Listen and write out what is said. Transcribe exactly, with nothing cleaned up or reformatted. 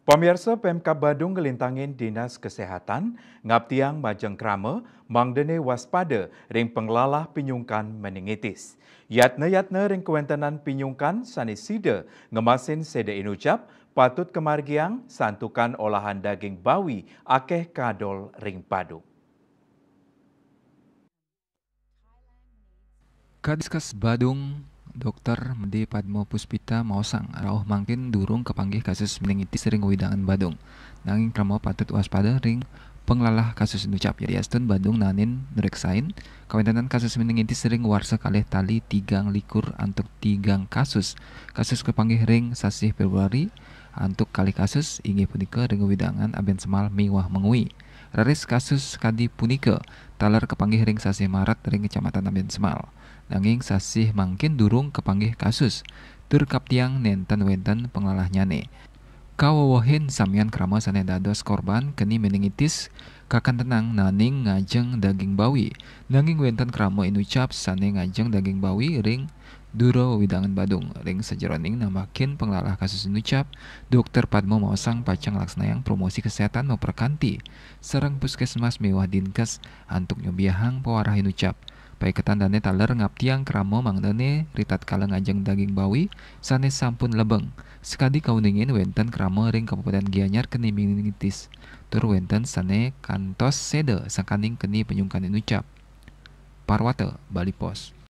Pamiarsa, Pemkab Badung nglintangin Dinas Kesehatan ngaptiang majeng krama mangdane waspada ring panglalah pinyungkan meningitis. Yatna-yatna ring kawentenan pinyungkan sane sida ngemasin seda inucap patut kamargiang santukan olahan daging bawi akeh kadol ring Badung. Kadiskas Badung, Dokter Mede Padma Puspita maosang, rauh mangkin durung kapanggih kasus meningitis ring wewidangan Badung. Nanging krama patut waspada ring panglalah kasus inucap. Yadiastun Badung naenin nureksain kawentenan kasus meningitis ring warsa kalih tali tigang likur antuk tigang kasus. Kasus kapanggih ring sasih Februari antuk kalih kasus, inggih punika ring wewidangan Abensemal miwah Mengwi. Raris kasus kadi punika taler kapanggih ring sasih Maret ring Kecamatan Abensemal. Nanging sasih mangkin durung kapanggih kasus, tur kaptiang nenten wenten panglalahnyane. Kawewehin samian krama sane dados korban keni meningitis kakantenang naenin ngajeng daging bawi, nanging wenten krama inucap sane ngajeng daging bawi ring dura wewidangan Badung. Ring sajeroning nambakin panglalah kasus inucap, Dokter Padma maosang pacang nglaksanayang promosi kesehatan maprakanti sareng puskesmas miwah dinkes antuk nyobiahang pawarah inucap. Paiketan dane taler ngaptiang krama mangdane ritatkala ngajeng daging bawi sane sampun lebeng. Sakadi kauningin wenten krama ring Kabupaten Gianyar keni meningitis, tur wenten sane kantos seda sangkaning keni pinyungkan inucap. Parwata, Bali Post.